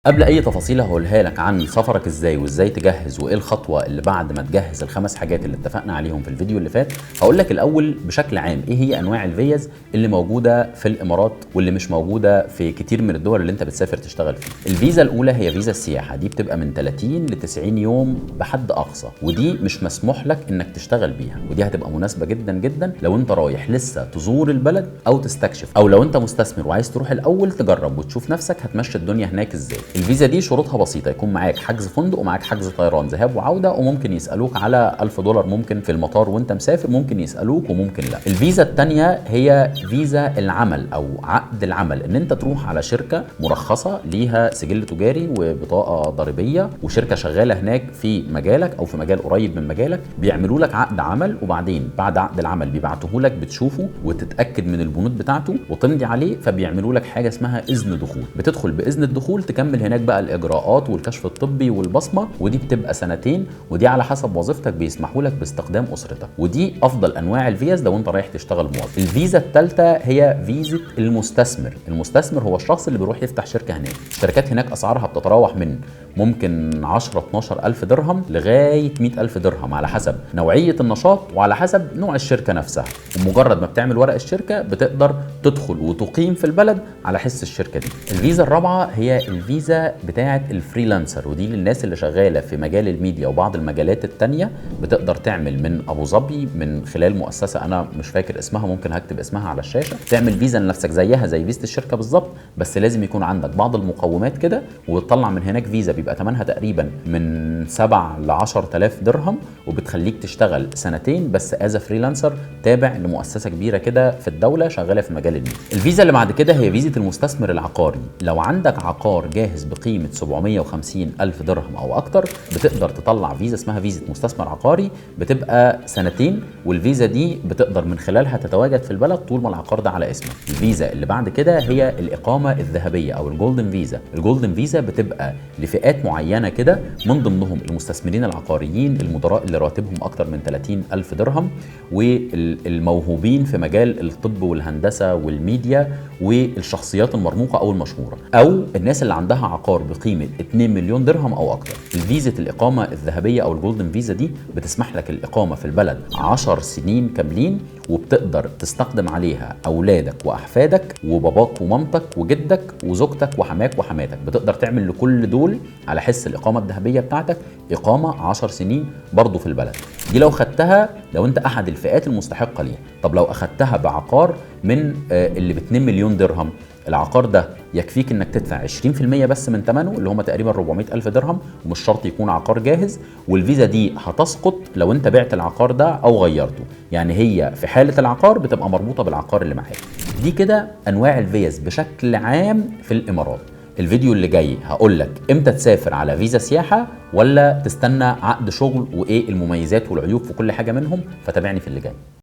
قبل اي تفاصيل هقولها لك عن سفرك ازاي وازاي تجهز وايه الخطوة اللي بعد ما تجهز الخمس حاجات اللي اتفقنا عليهم في الفيديو اللي فات، هقول لك الاول بشكل عام ايه هي انواع الفيز اللي موجودة في الامارات واللي مش موجودة في كتير من الدول اللي انت بتسافر تشتغل فيها. الفيزا الاولى هي فيزا السياحه، دي بتبقى من 30 ل 90 يوم بحد اقصى، ودي مش مسموح لك انك تشتغل بيها، ودي هتبقى مناسبة جدا جدا لو انت رايح لسه تزور البلد او تستكشف، او لو انت مستثمر وعايز تروح الاول تجرب وتشوف نفسك هتمشي الدنيا هناك ازاي. الفيزا دي شروطها بسيطه، يكون معاك حجز فندق ومعاك حجز طيران ذهاب وعوده، وممكن يسالوك على $1000 ممكن في المطار وانت مسافر، ممكن يسالوك وممكن لا. الفيزا الثانية هي فيزا العمل او عقد العمل، ان انت تروح على شركة مرخصة ليها سجل تجاري وبطاقه ضريبية وشركه شغالة هناك في مجالك او في مجال قريب من مجالك، بيعملوا لك عقد عمل، وبعدين بعد عقد العمل بيبعتوه لك بتشوفه وتتاكد من البنود بتاعته وتمضي عليه، فبيعملوا لك حاجة اسمها اذن دخول، بتدخل باذن الدخول تكمل هناك بقى الاجراءات والكشف الطبي والبصمه، ودي بتبقى سنتين، ودي على حسب وظيفتك بيسمحوا لك باستخدام اسرتك، ودي افضل انواع الفيز لو انت رايح تشتغل موظف. الفيزا الثالثة هي فيزا المستثمر. المستثمر هو الشخص اللي بيروح يفتح شركة هناك. الشركات هناك اسعارها بتتراوح من ممكن 10 12 الف درهم لغاية 100 الف درهم على حسب نوعية النشاط وعلى حسب نوع الشركة نفسها، ومجرد ما بتعمل ورق الشركة بتقدر تدخل وتقيم في البلد على حس الشركة دي. الفيزا الرابعة هي الفيزا بتاعه ال freelancer، ودي للناس اللي شغالة في مجال الميديا وبعض المجالات التانية، بتقدر تعمل من ابو ظبي من خلال مؤسسة انا مش فاكر اسمها، ممكن هكتب اسمها على الشاشة، تعمل فيزا لنفسك زيها زي فيزا الشركة بالظبط، بس لازم يكون عندك بعض المقومات كده، وتطلع من هناك فيزا بيبقى ثمنها تقريبا من 7 ل 10000 درهم، وبتخليك تشتغل سنتين بس as freelancer تابع لمؤسسة كبيرة كده في الدولة شغالة في مجال الميديا. الفيزا اللي بعد كده هي فيزا المستثمر العقاري. لو عندك عقار جاهز بقيمة 750 الف درهم او اكتر بتقدر تطلع فيزا اسمها فيزا مستثمر عقاري، بتبقى سنتين، والفيزا دي بتقدر من خلالها تتواجد في البلد طول ما العقار ده على اسمك. الفيزا اللي بعد كده هي الاقامة الذهبية او ال golden visa. ال golden visa بتبقى لفئات معينة كده، من ضمنهم المستثمرين العقاريين، المدراء اللي راتبهم اكتر من 30 الف درهم، والموهوبين في مجال الطب والهندسة والميديا، والشخصيات المرموقه او المشهورة، او الناس اللي عندها عقار بقيمة 2 مليون درهم او اكتر. الفيزا الاقامة الذهبية او ال golden visa دي بتسمح لك الاقامة في البلد 10 سنين كاملين، وبتقدر تستخدم عليها اولادك واحفادك وباباك ومامتك وجدك وزوجتك وحماك وحماتك، بتقدر تعمل لكل دول على حس الاقامة الذهبية بتاعتك اقامه 10 سنين برضو في البلد دي. لو خدتها لو انت احد الفئات المستحقه ليها. طب لو اخدتها بعقار من اللي ب 2 مليون درهم، العقار ده يكفيك انك تدفع 20% بس من ثمنه اللي هم تقريبا 400 الف درهم، ومش شرط يكون عقار جاهز، والفيزا دي هتسقط لو انت بعت العقار ده او غيرته، يعني هي في حالة العقار بتبقى مربوطة بالعقار اللي معاك. دي كده انواع الفيز بشكل عام في الامارات. الفيديو اللي جاي هقول لك امتى تسافر على فيزا سياحة ولا تستنى عقد شغل، وايه المميزات والعيوب في كل حاجة منهم، فتابعني في اللي جاي.